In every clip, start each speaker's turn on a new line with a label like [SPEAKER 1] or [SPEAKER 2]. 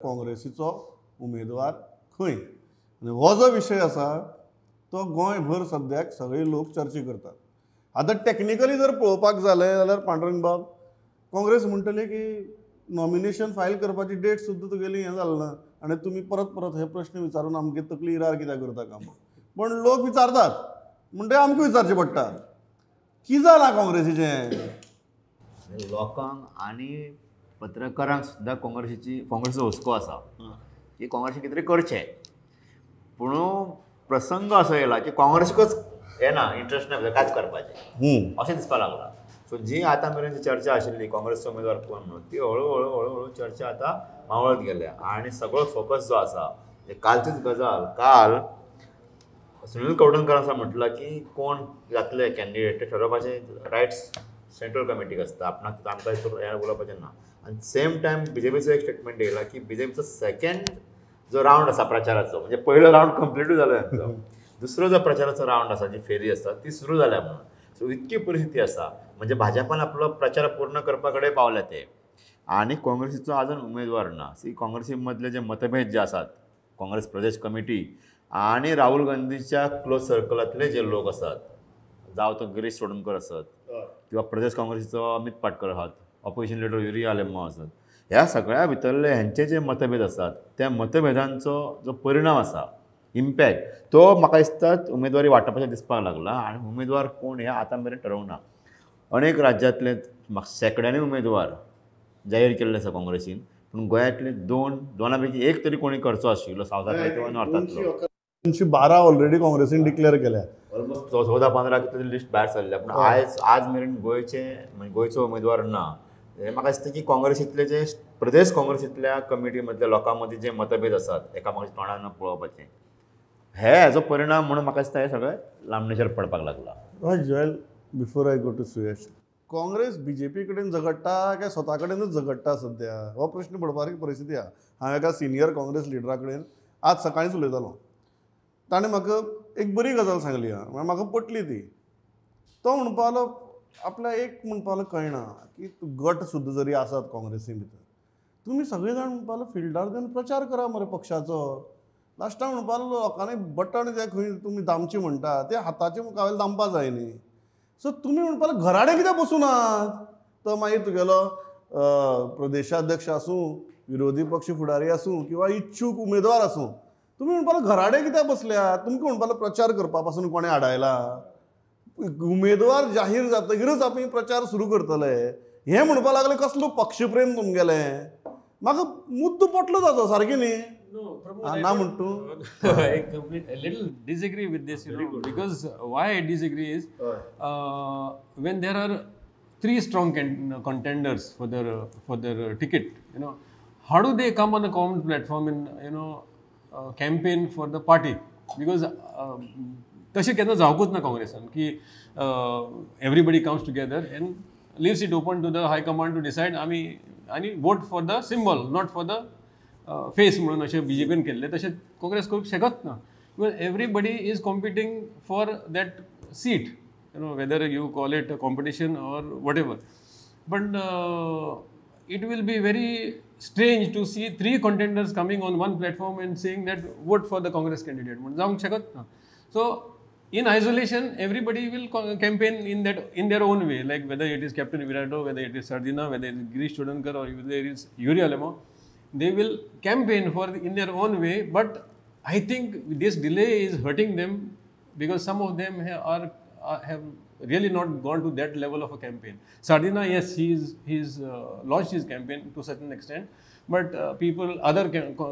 [SPEAKER 1] काँग्रेसीचो उमेदवार खंय. आनी हो जो विशय आसा तो गोंयभर सद्याक सगळे लोक चर्चा करतात. आतां टॅक्निकली जर पळोवपाक जालें जाल्यार पांडुरंग बाब, काँग्रेस म्हणटली की नॉमिनेशन फायल करपाची डेट सुद्दां तुगेली हें जालें ना आनी तुमी परत परत हे प्रश्न विचारून आमगे तकली इरार कित्याक करता कामां. पण लोक विचारतात म्हणटकीर आमकां विचारचें पडटा की जालां काँग्रेसीचें.
[SPEAKER 2] लोकांक आनी पत्रकारांक सुद्दां काँग्रेसीचो हुस्को आसा की काँग्रेसीन कितें तरी करचें, पूण प्रसंग असो येयला की काँग्रेसीकच येना, इंट्रस्ट ना कांयच करपाचें अशें दिसपाक लागलां. सो जी आतां मेरेन जी चर्चा आशिल्ली काँग्रेसचो उमेदवार कोण म्हणून ती हळू हळू हळू हळू चर्चा आतां मावळत गेल्या आनी सगळो फोकस जो आसा, कालचीच गजाल, काल सुनील कवडणकर असं म्हटलं की कोण जातले कॅन्डिडेट ते ठरोवपाचे रायट्स सेंट्रल कमिटीक आसता, आपणाक आमकां हें उलोवपाचें ना. आनी सेम टायम बीजेपीचो एक स्टेटमेंट येयला की बीजेपीचो सेकंड जो रावंड आसा प्रचाराचो, म्हणजे पयलो रावंड कंप्लीटूय जालो तेंचो, दुसरो जो प्रचाराचो रावंड आसा, जी फेरी आसा ती सुरू जाल्या म्हणून. सो इतकी परिस्थिती आसा म्हणजे भाजपान आपलो प्रचार पूर्ण करपा कडेन पावल्या ते आनी काँग्रेसीचो आजून उमेदवार ना. सी काँग्रेसी मदले जे मतभेद जे आसात, काँग्रेस प्रदेश कमिटी आनी राहुल गांधीच्या क्लोज सर्कलांतले जे लोक आसात, जावं तो गिरीश चोडणकर आसत किंवा प्रदेश काँग्रेसीचो अमित पाटकर आहात, ऑपोजिशन लिडर युरी आलेमांव आसत, ह्या सगळ्या भितरले हेंचे जे मतभेद आसात त्या मतभेदांचो जो परिणाम आसा, इम्पॅक्ट, तो म्हाका दिसता उमेदवारी वांटपाचें दिसपाक लागला. आनी उमेदवार कोण हे आतां मेरेन ठरोवंक ना. अनेक राज्यांतले शेंकड्यांनी उमेदवार जाहीर केल्ले आसा काँग्रेसीन, पूण गोंयांतले दोना पैकी एक तरी कोणी करचो आशिल्लो सावथांतलो किंवा नॉर्थांतलो.
[SPEAKER 1] 212 ऑलरेडी काँग्रेसीन डिक्लेअर केल्या,
[SPEAKER 2] ऑलमोस्ट 14-15 कितले लिस्ट भायर सरल्या, पूण आज मेरेन गोंयचे म्हणजे गोंयचो उमेदवार ना. हें म्हाका दिसता की काँग्रेसींतले जे प्रदेश काँग्रेसींतल्या कमिटी मदल्या लोकां मदीं जे मतभेद आसात एकामेकाच्या तोंडान पळोवपाचें, हे हेजो परिणाम म्हणून म्हाका दिसता हें सगळें लांबणेचेर पडपाक लागला.
[SPEAKER 1] हय Joel, before I go to Suyash, Congress BJP कडेन झगडटा काय स्वता कडेनच झगडटा सद्या, हो प्रश्न पडपा परिस्थिती आहा. हांव एका सिनियर काँग्रेस लिडरा कडेन आज सकाळींच उलयतालो, ताणें म्हाका एक बरी गजाल सांगली आहा, म्हळ्यार म्हाका पटली ती. तो म्हणपा लागलो आपल्याक एक म्हणपा लागलो कळना की गट सुद्दां जरी आसात काँग्रेसी भितर, तुमी सगळे जाण म्हणपा लागलो फिल्डार देवन प्रचार करा मरे पक्षाचो. लास्टाक म्हणपा लागलो लोकांनी बटण जे खंय तुमी दामचे म्हणटा ते हाताचे मुखावेले दामपा जाय न्ही, सो तुमी म्हणपा लागलो घराडे कित्याक बसूनात. तो मागीर तुगेलो प्रदेशाध्यक्ष आसूं, विरोधी पक्ष फुडारी आसूं किंवा इच्छूक उमेदवार आसूं, तुमी म्हणपा लागलो घराडे कित्याक बसल्यात, तुमकां म्हणपा लागलो प्रचार करपा पासून कोणें आडायला, उमेदवार जाहीर जातकीरच आमी प्रचार सुरू करतले हें म्हणपा लागले. कसलो पक्षप्रेम तुमगेलें, म्हाका मुद्दो पटलो ताचो सारकें न्ही. ना म्हणटू
[SPEAKER 3] I completely a little disagree with this, you know, because why I disagree is when there are three strong contenders for their ticket, you know, how do they come on a common platform and, you know, campaign for the party? Because तशें केन्ना जावंकूच ना काँग्रेसान की everybody comes together and leaves it open to the high command to decide आमी आनी vote for the symbol not for the face म्हणून अशें बीजेपीन केल्लें तशें काँग्रेस करूंक शकत ना. Because everybody is competing for that seat, you know, whether you call it a competition or whatever, but it will be very strange to see three contenders coming on one platform and saying that vote for the Congress candidate. म्हण जावंक शकत ना. So in isolation everybody will campaign in their own way, like whether it is Captain Viriato, whether it is Sardinha, whether it is Girish Chodankar or whether it is Yuri Alemao, they will campaign for in their own way. But I think this delay is hurting them because some of them have really not gone to that level of a campaign. Sardinha, yes, he's launched his campaign to a certain extent, but people, other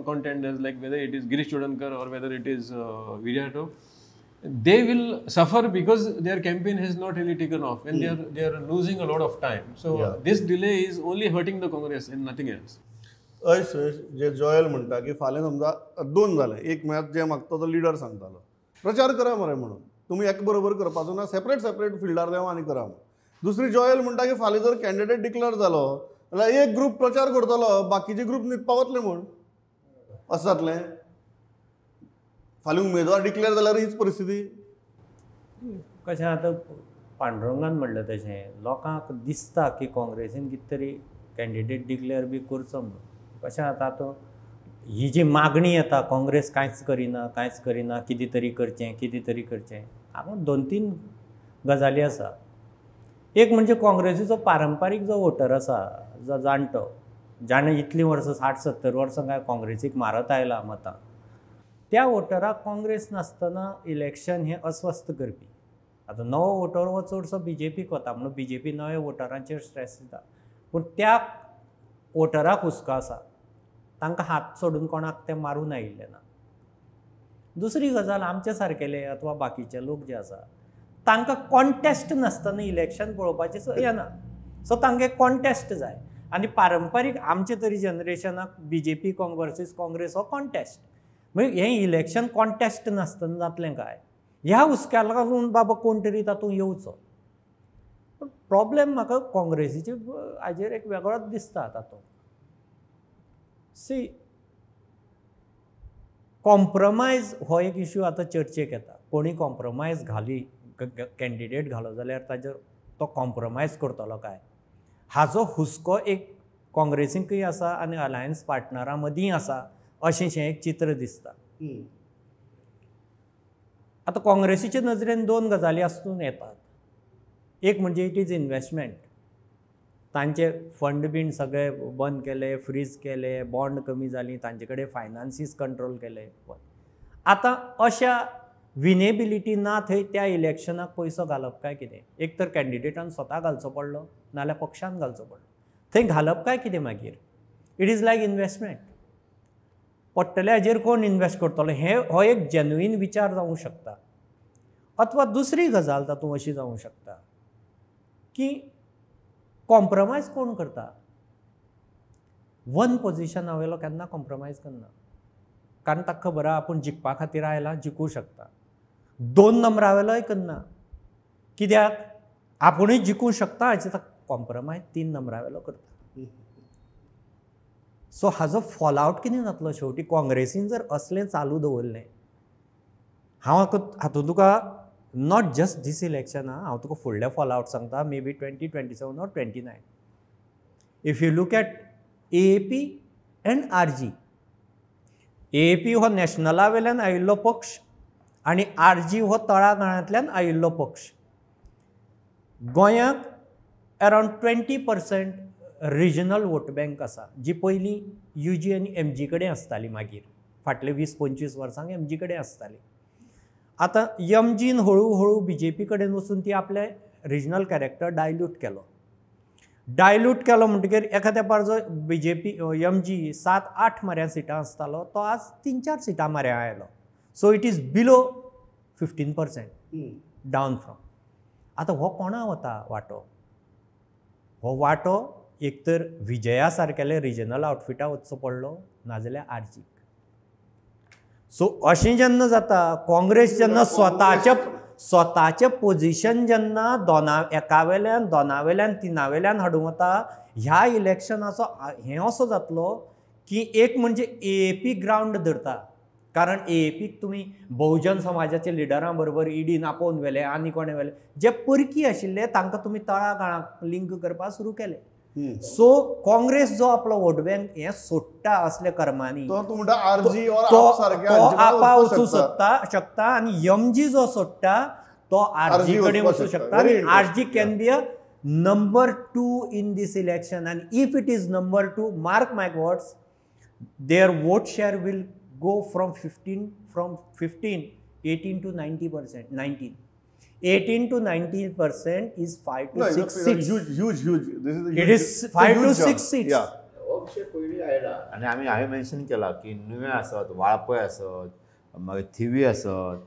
[SPEAKER 3] contenders, like whether it is Girish Chodankar or whether it is Viriato, they will suffer because their campaign has not really taken off and they are losing a lot of time. So yeah, this delay is only hurting the Congress and nothing else.
[SPEAKER 1] हय सुरेश, जे जॉयल म्हणटा की फाल्यां समजा दोन जाले, एक म्हळ्यार जे मागता तो लिडर सांगतालो प्रचार करा मरे म्हणून, तुमी एक बरोबर करपाचो ना, सेपरेट सेपरेट फिल्डार देवा आनी करा म्हणून. दुसरी जॉयल म्हणटा की फाल्यां जर कॅन्डिडेट डिक्लेअर जालो जाल्यार एक ग्रूप प्रचार करतलो, बाकीचे ग्रूप न्हिदपा वतले म्हूण, अशें जातलें. फाल्यां उमेदवार डिक्लेअर जाल्यार हीच परिस्थिती.
[SPEAKER 4] कशें आतां पांडुरंगान म्हणलें तशें लोकांक दिसता की काँग्रेसीन कितें तरी कॅन्डिडेट डिक्लेअर बी करचो म्हणून. कशें आतां आतां ही जी मागणी येता काँग्रेस कांयच करिना कांयच करिना, कितें तरी करचें कितें तरी करचें, हांगा 2-3 गजाली आसा. एक म्हणजे काँग्रेसीचो पारंपारीक जो वोटर आसा, जो जाणटो, जाणें इतलीं वर्सां 60-70 वर्सां काय काँग्रेसीक मारत आयला मतां, त्या वोटराक काँग्रेस नासतना इलेक्शन हें अस्वस्थ करपी. आतां नवो वोटर हो चडसो बीजेपीक वता म्हणून बीजेपी नव्या वोटरांचेर स्ट्रेस दिता, पूण त्या वोटराक हुस्को आसा, तांकां हात सोडून कोणाक तें मारून आयिल्लें ना. दुसरी गजाल, आमचे सारकेले अथवा बाकीचे लोक जे आसा तांकां कॉन्टेस्ट नासतना इलेक्शन पळोवपाचें येना, सो तांकां कॉन्टेस्ट जाय. आनी पारंपारीक आमचे तरी जनरेशनाक बीजेपी वर्सीस काँग्रेस हो कॉन्टेस्ट, म्हणजे हें इलेक्शन कॉन्टेस्ट नासतना जातलें काय ह्या हुस्क्या लागून बाबा कोण तरी तातूंत येवचो. पूण प्रॉब्लेम म्हाका काँग्रेसीचे हाजेर एक वेगळोच दिसता तातूंत. सी, कॉम्प्रोमायज हो एक इशू आतां चर्चेक येता. कोणी कॉम्प्रोमायज घाली, कॅन्डिडेट घालो जाल्यार ताजेर तो कॉम्प्रोमायज करतलो काय हाजो हुस्को एक काँग्रेसीकूय आसा आनी अलायन्स पार्टनरां मदींय आसा, अशें शें एक चित्र दिसता. आतां काँग्रेसीचे नजरेन 2 गजाली आसून येतात. एक म्हणजे it is investment, तांचे फंड बीन सगळे बंद केले, फ्रीज केले, बॉन्ड कमी जाली, तांचे कडेन फायनान्सीस कंट्रोल केले. आतां अशा विनेबिलिटी ना थंय त्या इलेक्शनाक पयसो घालप काय कितें, एक तर कॅन्डिडेटान स्वता घालचो पडलो नाल्यार पक्षान घालचो पडलो, थंय घालप काय कितें मागीर it is like investment. पडटले हाजेर कोण इन्वेस्ट करतलो हें हो एक जेन्युइन विचार जावंक शकता. अथवा दुसरी गजाल तातूंत अशी जावंक शकता की कॉम्प्रोमायज कोण करता, वन पोजिशना वयलो केन्ना कॉम्प्रोमायज करना, कारण ताका खबर आहा आपूण जिखपा खातीर आयला, जिखूं शकता. 2 नंबरा वयलोय करना, कित्याक आपुणूय जिखूं शकता हाचे ताका कॉम्प्रोमायज 3 नंबरा वयलो करता. सो हाजो फॉलआवट कितें जातलो शेवटी काँग्रेसीन जर असलें चालू दवरलें. हांव हातूंत तुका not just these election, हांव तुका फुडलें फॉलआवट सांगता, may be 2027 or 29. If you look at AAP and RG, AAP हो नॅशनला वयल्यान आयिल्लो पक्ष आनी आरजी हो तळागाळांतल्यान आयिल्लो पक्ष. गोंयाक अरावंड 20% रिजनल वोट बँक आसा, जी पयलीं युजी आनी एमजी कडेन आसताली, मागीर फाटले 20-25 वर्सांक एमजी कडेन आसताली. आतां एमजीन हळू हळू बीजेपी कडेन वचून ती आपलें रिजनल कॅरेक्टर डायल्यूट केलो. डायल्यूट केलो म्हणटकीर एका तेंपार जो बीजेपी एमजी 7-8 म्हऱ्या सिटां आसतालो तो आज 3-4 सिटां म्हऱ्या आयलो. So it is below 15% down from. आतां हो कोणा वता वांटो, हो वांटो एक तर विजया सारकेले रिजनल आउटफिटा वचचो पडलो नाजाल्यार आरजीक. सो अशें जेन्ना जाता, काँग्रेस जेन्ना स्वताचें पोजिशन जेन्ना दोना एका वेल्यान दोना वेल्यान तिना वेल्यान हाडूंक वता, ह्या इलेक्शनाचो हें असो जातलो की एक म्हणजे एएपी ग्रावंड धरता, कारण एएपीक तुमी बहुजन समाजाच्या लिडरां बरोबर ईडीन आपोवन व्हेले आनी कोणें व्हेले, जे परकी आशिल्ले तांकां तुमी तळागाळाक लिंक करपाक सुरू केले. सो काँग्रेस जो आपलो वोट बँक हें सोडटा असल्या कर्मांनी, तो आपा वचूं शकता आनी एमजी जो सोडटा तो आरजी कडेन वचूं शकता. आनी RG can be a number 2 in this election, and if it is number 2, mark my words, their vote share will go from 15, 18 to 90%, 19. 18 to 19% is 5 to 6 seats.
[SPEAKER 1] Huge, huge. This is a huge,
[SPEAKER 4] it is 5 to 6 seats.
[SPEAKER 1] Yeah.
[SPEAKER 2] हो विशय पयलीं आयला आनी आमी हांवें mention केला की नुवें आसत, वाळपय आसत, मागीर थिवी आसत,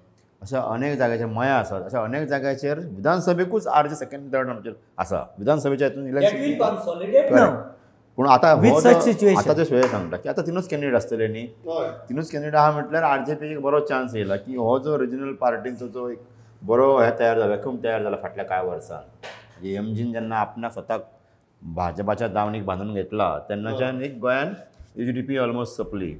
[SPEAKER 2] अशा अनेक जाग्याचेर मया आसत, अशा अनेक जाग्याचेर विधानसभेकूच आरजी सेकंड थर्ड आमचेर आसा. विधानसभेच्या हितून इलेक्शन पूण आतां आतां ते श्रेय सांगता की आतां तिनूच कॅन्डिडेट आसतले न्ही, तिनूच कॅन्डिडेट आहा म्हटल्यार आरजेपीक एक बरो चान्स येयला की हो जो रिजनल पार्टींचो जो एक बरो हे तयार जाला, वॅक्यूम तयार जाला फाटल्या कांय वर्सां. एमजीन जेन्ना आपणाक स्वताक भाजपाच्या दावणीक बांदून घेतला तेन्नाच्यान एक गोंयान जीडीपी ऑलमोस्ट सोंपली.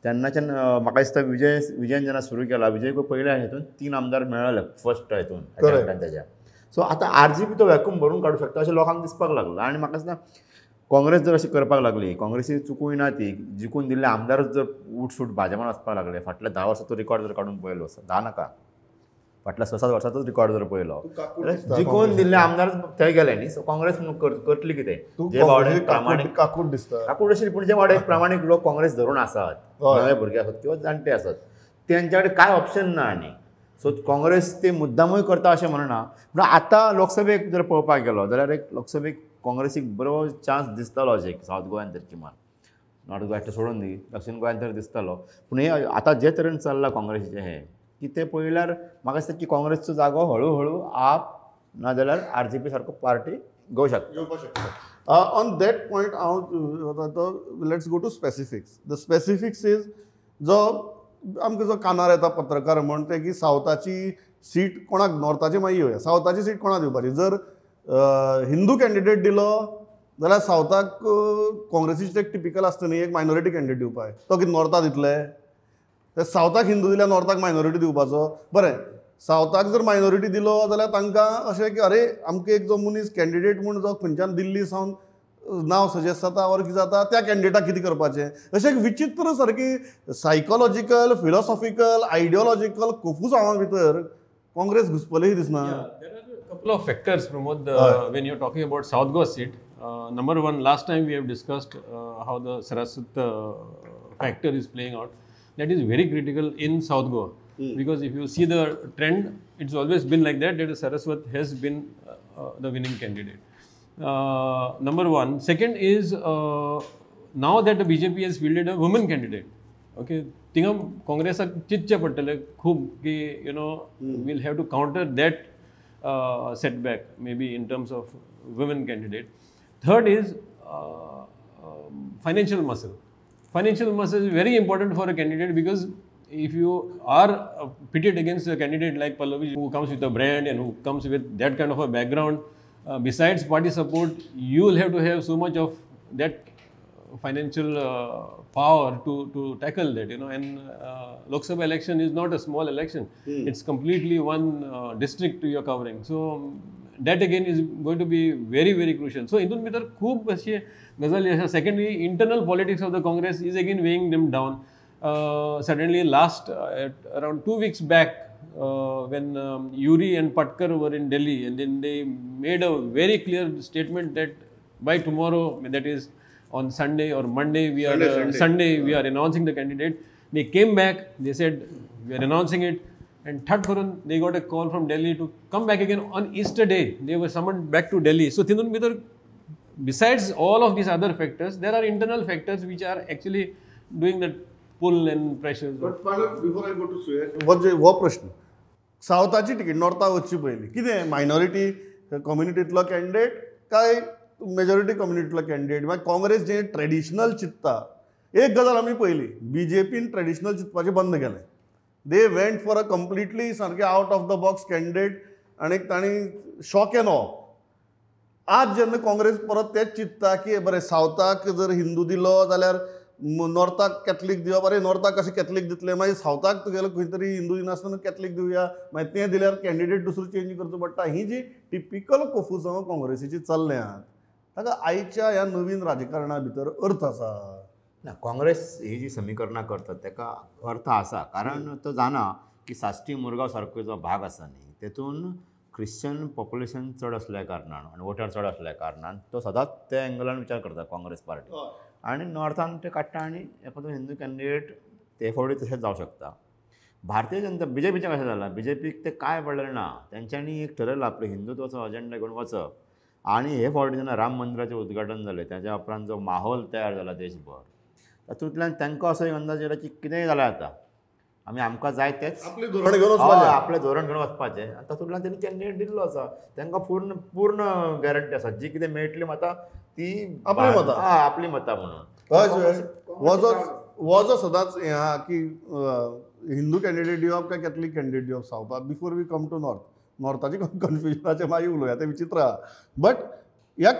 [SPEAKER 2] तेन्नाच्यान म्हाका दिसता विजयन जेन्ना सुरू केला, विजयक पयल्या हितून 3 आमदार मेळ्ळे फर्स्ट हितून ताच्या. सो आतां आरजीपी तो वॅक्यूम भरून काडूं शकता अशें लोकांक दिसपाक लागलां. आनी म्हाका दिसता काँग्रेस जर अशी करपाक लागली, काँग्रेसी चुकूय ना, ती जिखून दिल्ले आमदारूच जर उठसूट भाजपान वचपाक लागले, फाटल्या 10 वर्सांचो रिकॉर्ड जर काडून पळयलो, 10 नाका, फाटल्या 6-7 वर्सांचोच रिकॉर्ड जर पळयलो, जिखून दिल्ले आमदारच थंय गेले न्ही. सो काँग्रेस करतली कितें? जे बावडे प्रामाणीक
[SPEAKER 1] काकूट दिसता,
[SPEAKER 2] काकूट अशें, पूण जे बावडे प्रामाणीक लोक काँग्रेस धरून आसात, नवे भुरगे आसत किंवा जाणटे आसत, तेंच्या कडेन कांय ऑप्शन ना. आनी सो काँग्रेस ते मुद्दामूय करता अशें म्हणना, पूण आतां लोकसभेक जर पळोवपाक गेलो जाल्यार एक लोकसभेक काँग्रेसीक बरो चान्स दिसतालो अशें सावथ गोंयान तर, किमान नॉर्थ गोंयांत सोडून दी, दक्षिण गोंयान तर दिसतालो. पूण हे आतां जे तरेन चल्लां काँग्रेसीचें हें की तें पळयल्यार म्हाका दिसता की काँग्रेसचो जागो हळू हळू आप ना जाल्यार आरजीपी सारको पार्टी घेवंक शकता,
[SPEAKER 1] घेवपाक शकता. ऑन that point हांव तो let's go to specifics. The specifics is जो आमकां जो कानार येता पत्रकार म्हण ते की सावथाची सीट कोणाक, नॉर्थाची मागीर येवया, सावथाची सीट कोणाक दिवपाची? जर हिंदू कॅन्डिडेट दिलो जाल्यार सावथाक काँग्रेसीचें एक टिपिकल आसता न्ही, एक मायनॉरिटी कॅन्डिडेट दिवपाक, तो कितें नॉर्थाक दितले? तर सावथाक हिंदू दिल्यार नॉर्थाक मायनॉरिटी दिवपाचो. बरें, सावथाक जर मायनॉरिटी दिलो जाल्यार तांकां अशें की अरे आमकां एक जो मनीस कॅन्डिडेट म्हूण जो खंयच्यान दिल्ली सावन नांव सजेस्ट जाता ऑर कितें जाता त्या कॅन्डिडेटाक कितें करपाचें? अशें एक विचित्र सारकी सायकोलॉजिकल, फिलॉसॉफिकल, आयडियोलॉजिकल कोफुसांवा भितर काँग्रेस घुसपली दिसना.
[SPEAKER 3] Couple of factors, Pramod, when you're talking about South Goa seat. Number one, last time we have discussed how the Saraswat factor is playing out. That is very critical in South Goa. Because if you see the trend, it's always been like that, that Saraswat has been the winning candidate. Number one. Second is, now that the BJP has fielded a woman candidate, okay, थिंगा काँग्रेसाक चिंतचें पडटलें खूब की you know, we'll have to counter that setback maybe in terms of women candidate. Third is financial muscle. Financial muscle is very important for a candidate, because if you are pitted against a candidate like Pallavi, who comes with a brand and who comes with that kind of a background, besides party support, you will have to have so much of that financial power to tackle that, you know. And Lok Sabha election is not a small election. It's completely one district you are covering. So that again is going to be very, very crucial. So indun bhitar khub ashe gazali asa. Secondly, internal politics of the Congress is again weighing them down. Suddenly last at around 2 weeks back, when Yuri and Patkar were in Delhi, and then they made a very clear statement that by tomorrow, that is on Sunday or Monday, we are Sunday, we are announcing the candidate. They came back, they said we are announcing it, and third karun they got a call from Delhi to come back again on Easter day. They were summoned back to Delhi. So tindun bhitar, besides all of these other factors, there are internal factors which are actually doing the pull and pressures.
[SPEAKER 1] But before I go to Suyash, हो प्रश्न, सावथाची ticket नॉर्थाक वचची पयलीं कितें minority कम्युनिटींतलो candidate काय majority कम्युनिटींतलो candidate? मागीर काँग्रेस जें traditional चिंत्ता, एक गजाल आमी पळयली, बीजेपीन ट्रेडिशनल चिंतपाचें बंद केलें. They went for a completely सारकें out of the box candidate आनी तांणी शॉक एन ऑ. आज जेन्ना काँग्रेस परत तेंच चिंत्ता की बरें सावथाक जर हिंदू दिलो जाल्यार नॉर्थाक कॅथलीक दिवप, अरे नॉर्थाक कशें कॅथलीक दितले, मागीर सावथाक तुगेलो खंय तरी हिंदू दिनासतना कॅथलीक दिवया, मागीर तें दिल्यार कॅन्डिडेट दुसरो चेंज करचो पडटा. ही जी टिपिकल कोफुसांव काँग्रेसीची चल्ल्यांत ताका आयच्या ह्या नवीन राजकारणा भितर अर्थ आसा
[SPEAKER 2] ना? काँग्रेस ही जी समीकरणां करतात ताका अर्थ आसा, कारण तो जाणा की साश्टी मुरगांव सारको जो भाग आसा न्ही तेतून क्रिश्चन पॉप्युलेशन चड आसल्या कारणान आनी वोटर चड आसल्या कारणान तो सदांच त्या एंगलान विचार करता काँग्रेस पार्टी. आनी नॉर्थान ते काडटा आनी एखादो हिंदू कॅन्डिडेट ते फावटी तशेंच जावं शकता. भारतीय जनता बीजेपीचें कशें जालां, बीजेपीक तें कांय पडलें ना, तेंच्यांनी एक ठरयलां आपलें हिंदुत्वाचो अजेंडा घेवन वचप. आनी हे फावटी जेन्ना राम मंदिराचें उद्घाटन जालें ताच्या उपरांत जो माहोल तयार जाला देशभर, तातूंतल्यान तांकां असो एक अंदाज येयला की कितेंय जाल्यार जाता, आमी आमकां जाय तेंच
[SPEAKER 1] आपलें धोरण घेवन वचपाचें,
[SPEAKER 2] आपलें धोरण घेवन वचपाचें. आनी तातूंतल्यान तेणी कॅन्डिडेट दिल्लो आसा, तांकां पूर्ण पूर्ण गॅरंटी आसा जी कितें मेळटली मतां ती
[SPEAKER 1] आपली मतां,
[SPEAKER 2] आपली मतां म्हणून.
[SPEAKER 1] हय, हो जो सदांच हें आहा की हिंदू कॅन्डिडेट दिवप काय कॅथलीक कॅन्डिडेट दिवप सावथाक, before we come to north, नॉर्थाची कन्फ्युजनाचें मागीर उलोवया, तें विचित्र आहा. बट ह्या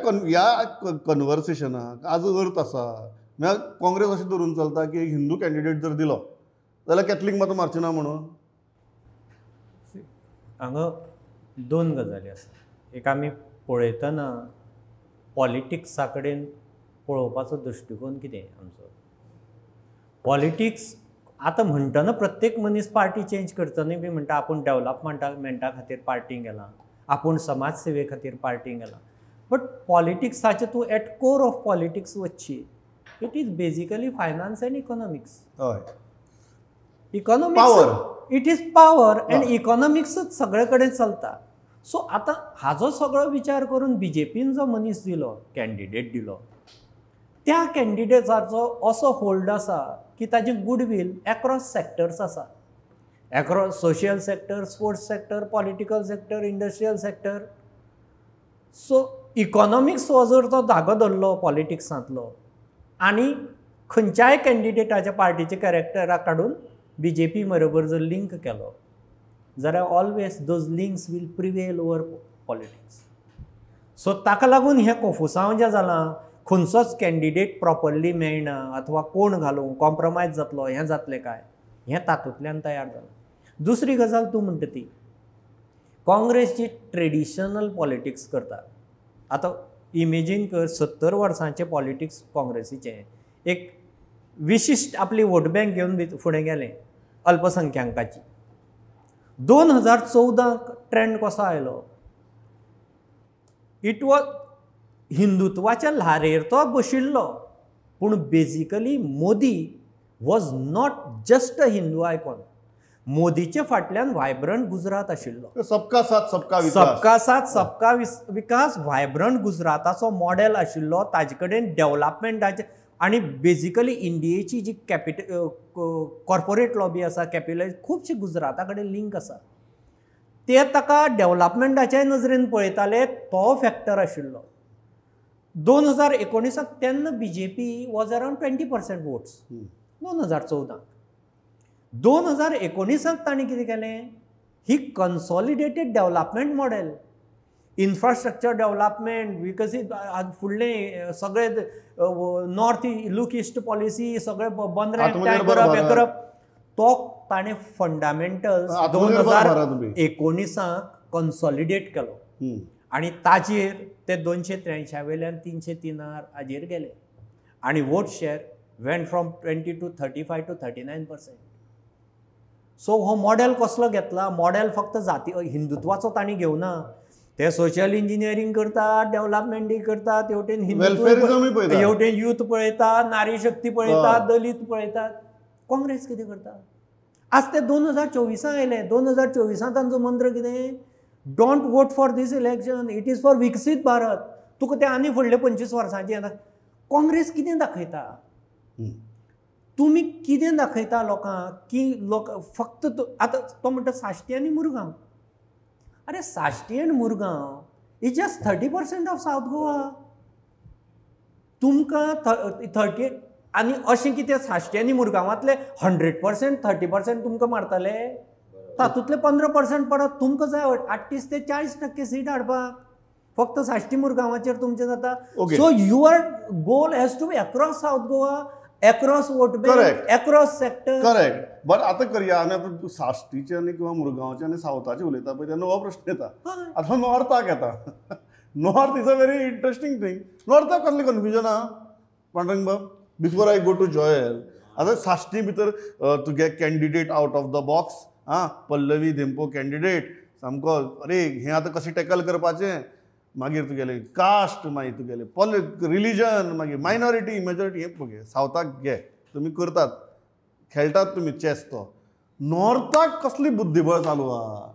[SPEAKER 1] कन्वर्सेशनाक आज अर्थ आसा. म्हळ्यार काँग्रेस अशें धरून चलता की हिंदू कॅन्डिडेट जर दिलो जाल्यार कॅथलीक मतां मारची ना म्हणून.
[SPEAKER 4] हांगा दोन गजाली आसा. एक, आमी पळयतना पॉलिटिक्सा कडेन पळोवपाचो दृश्टिकोन कितें आमचो पॉलिटिक्स आतां म्हणटना प्रत्येक मनीस पार्टी चेंज करतना बी म्हणटा आपूण डेवलपमेंटा खातीर पार्टीन गेला, आपूण समाज सेवे खातीर पार्टीन गेला, बट पॉलिटिक्साचें तूं एट कोर ऑफ पॉलिटिक्स वचशी, it is basically finance and economics.
[SPEAKER 1] हय,
[SPEAKER 4] economics, it is power and इकॉनॉमिक्सच सगळे कडेन चलता. सो आतां हाजो सगळो विचार करून बीजेपीन जो मनीस दिलो, कॅन्डिडेट दिलो, त्या कॅन्डिडेटाचो असो होल्ड आसा की ताजें गुडवील एक्रॉस सेक्टर्स आसा, across social sector, sports sector, political sector, industrial sector. So economics हो जर तो धागो धरलो पॉलिटिक्सांतलो आनी खंयच्याय कॅन्डिडेटाच्या पार्टीच्या कॅरेक्टराक काडून बीजेपी बरोबर जर लिंक केलो जाल्यार always those links will prevail over politics. So ताका लागून हें कोफुसांव जें जालां, खंयचोच कॅन्डिडेट प्रॉपरली मेळना अथवा कोण घालूं, कॉम्प्रोमायज जातलो, हें जातलें काय, हें तातूंतल्यान तयार जालां. दुसरी गजाल तूं म्हणटा ती काँग्रेस जी ट्रेडिशनल पॉलिटिक्स करता, आतां इमेजीन कर 70 वर्सांचें पॉलिटिक्स काँग्रेसीचें एक विशिश्ट आपली वोट बँक घेवन फुडें गेलें अल्पसंख्यांकाची. 2014 ट्रेंड कसो आयलो, it was हिंदुत्वाच्या ल्हारेर तो बशिल्लो, पूण basically Modi was not just a Hindu icon. मोदीचे फाटल्यान व्हायब्रंट गुजरात आशिल्लो,
[SPEAKER 1] सबका साथ सबका विकास,
[SPEAKER 4] सबका साथ सबका विकास, व्हायब्रंट गुजराताचो मॉडेल आशिल्लो, ताजे कडेन डेवलपमेंटाचे आनी बेजिकली इंडियेची जी कॅपिटल कॉर्पोरेट लॉबी आसा, कॅपिटल खुबशी गुजराता कडेन लिंक आसा, ते ताका डेवलपमेंटाच्याय नजरेन पळयताले, तो फॅक्टर आशिल्लो. 2019 तेन्ना बीजेपी वॉज अरावंड 20% वोट्स 2014. 2019 तांणी कितें केलें, ही consolidated development model, infrastructure development, विकसीत फुडलें सगळे नॉर्थ लूक इस्ट पॉलिसी, सगळे बंदरे करप, हें करप, तो ताणें फंडामेंटल्स 2019 कन्सॉलिडेट केलो आनी ताजेर ते 283 वयल्यान 303 हाजेर गेले आनी vote share went from 20 to 35 to 39%. So हो मॉडेल कसलो घेतला, मॉडेल फक्त जाती हिंदुत्वाचो तांणी घेवना, ते सोशल इंजिनियरींग करतात, डेवलपमेंटूय करतात, तेवटेन हिंदुत्व, हेवटेन यूथ पळयता, नारी शक्ती पळयता, दलीत पळयतात. काँग्रेस कितें करता आज ते 2024 आयले, 2024 तांचो मंत्र कितें, don't vote for this election, it is for Viksit Bharat. तुका ते आनी फुडले 25 वर्सांचे येना. काँग्रेस कितें दाखयता, तुमी कितें दाखयता लोकांक की लोक फक्त आतां तो म्हणटा साश्टी आनी मुरगांव, अरे Sashti and Murgaon is just 30% of South Goa. तुमकां 30 आनी अशें कितें साश्टी आनी मुरगांवांतले 100% 30% तुमकां मारतले, तातूंतले 15% परत तुमकां जाय 38 ते 40% सीट हाडपाक, फक्त साश्टी मुरगांवाचेर तुमचें जाता. So your goal has to be across South Goa, across vote bank, across sector.
[SPEAKER 1] Correct. बरं आतां करया, आमी आतां साश्टीचे आनी किंवा मुरगांवचे आनी सावथाचे उलयता पळय तेन्ना हो प्रश्न येता. आतां नॉर्थाक येता, north is a very interesting thing. नॉर्थाक कसलें कन्फ्युजन आहा पांडुरंग बाब, before I go to Joel. आतां साश्टी भितर तुगे candidate out of the box, आं पल्लवी धेंपो कॅन्डिडेट सामको, अरे हें आतां कशें टॅकल करपाचें, मागीर तुगेलें कास्ट, मागीर तुगेलें रिलीजन, मागीर मायनॉरिटी मेजॉरिटी, हें पळय सावथाक घे तुमी करतात, खेळटात तुमी चॅस. तो नॉर्थाक कसली बुद्धिबळ चालू आहा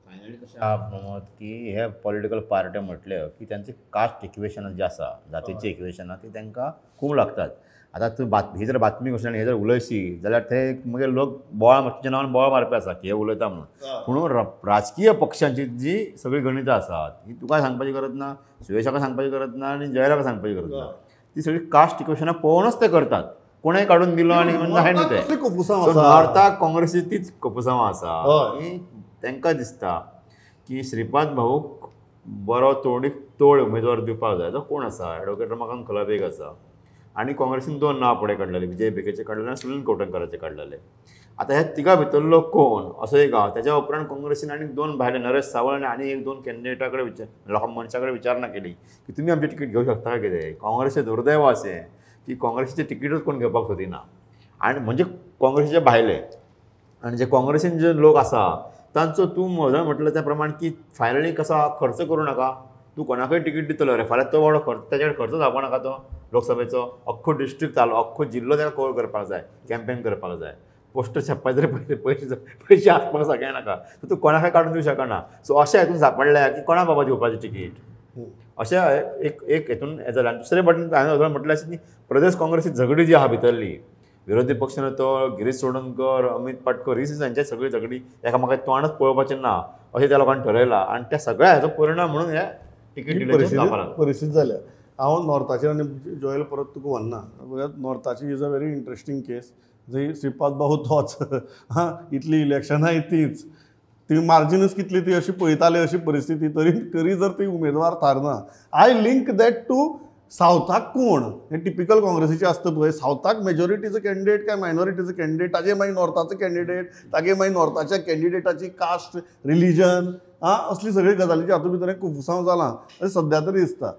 [SPEAKER 2] फायनली कशें आहा प्रमोद, की हे पॉलिटिकल पार्टी म्हटल्यो की तांचे कास्ट इक्वेशनां जी आसा, जातीची इक्वेशनां, ती तांकां खूब लागतात. आतां तूं ही जर बातमी कशी आनी हे जर उलयशी जाल्यार ते मागीर लोक बोवाळ, तुज्या नांवान बोवाळ मारपी आसा की हे उलयता म्हणून. पूण राजकीय पक्षांची जी सगळीं गणितां आसात ही तुका सांगपाची गरज ना, सुयेशाक सांगपाची गरज ना आनी जयराक सांगपाची गरज ना, ती सगळी कास्ट इक्वेशनां पळोवनच ते करतात. कोणें काडून दिलो आनी जाय न्हू तें. नॉर्थाक काँग्रेसी तीच कोफुसांवां आसा की तांकां दिसता की श्रीपाद भाऊक बरो तोडीक तोड उमेदवार दिवपाक जाय. तो कोण आसा, एडवोकेट रमाकांत खलप एक आसा आनी काँग्रेसीन 2 नांव फुडें काडलेले, विजय भिकेचे काडलेले आनी सुनील कवठणकराचे काडलेले. आतां ह्या तिगा भितरलो कोण असो एक आहा. त्याच्या उपरांत काँग्रेसीन आनी 2 भायले नरेश सावळ आनी 1-2 कॅन्डिडेटा कडेन विचार लोकां मनशा कडेन विचारणा केली की तुमी आमची तिकीट घेवंक शकता काय कितें. काँग्रेसीचें दुर्दैव अशें की काँग्रेसीचें तिकीटूच कोण घेवपाक सोदिना आनी म्हणजे काँग्रेसीचे भायले आनी जे काँग्रेसीन जे लोक आसा तांचो तूं म्हजो म्हटलें त्या प्रमाण की फायनली कसो खर्च करूं नाका, तूं कोणाकय तिकीट दितलो रे फाल्यां तो बाबडो खर्च ताच्या कडेन खर्च जावपा नाका. तो लोकसभेचो अख्खो डिस्ट्रिक्ट तालुको अख्खो जिल्लो ताका कवर करपाक जाय, कॅम्पेन करपाक जाय, पोस्टर छापपाक तरी पयशे पयशे आसपाक सगळें नाका, तूं कोणाकय काडून दिवं शकना. सो अशें हितून सापडलें की कोणा बाबा दिवपाचें तिकीट अशें एक एक हितून हें जालें. आनी दुसरे वाटेन हांवें म्हटलें अशें की प्रदेश काँग्रेसी झगडी जी आहा भितरली विरोधी पक्ष नेतो गिरीश चोडणकर, अमित पाटकर ही तांच्या सगळी झगडी एकामेकांक तोंडच पळोवपाचें ना अशें त्या लोकांनी ठरयलां आनी त्या सगळ्या हाचो परिणाम म्हणून हे तिकीट
[SPEAKER 1] परिस्थिती जाल्या. हांव नॉर्थाचेर आनी जॉयल परत तुका व्हरना. नॉर्थाची is a very interesting case जंय श्रीपाद बाबू तोच हां इतली इलेक्शनां तीच ती मार्जिनूच कितली ती अशी पळयताली अशी परिस्थिती तरी तरी जर ती उमेदवार थारना. I link that to सावथाक कोण हें टिपिकल काँग्रेसीचें आसता पळय, सावथाक मेजॉरिटीचो कॅन्डिडेट काय मायनॉरिटीचो कॅन्डिडेट, ताजे मागीर नॉर्थाचो कॅन्डिडेट, तागे मागीर नॉर्थाच्या कॅन्डिडेटाची कास्ट रिलीजन आं असली सगळी गजालीची हातूंत भितर कुफुसांव जालां अशें सद्या तरी दिसता.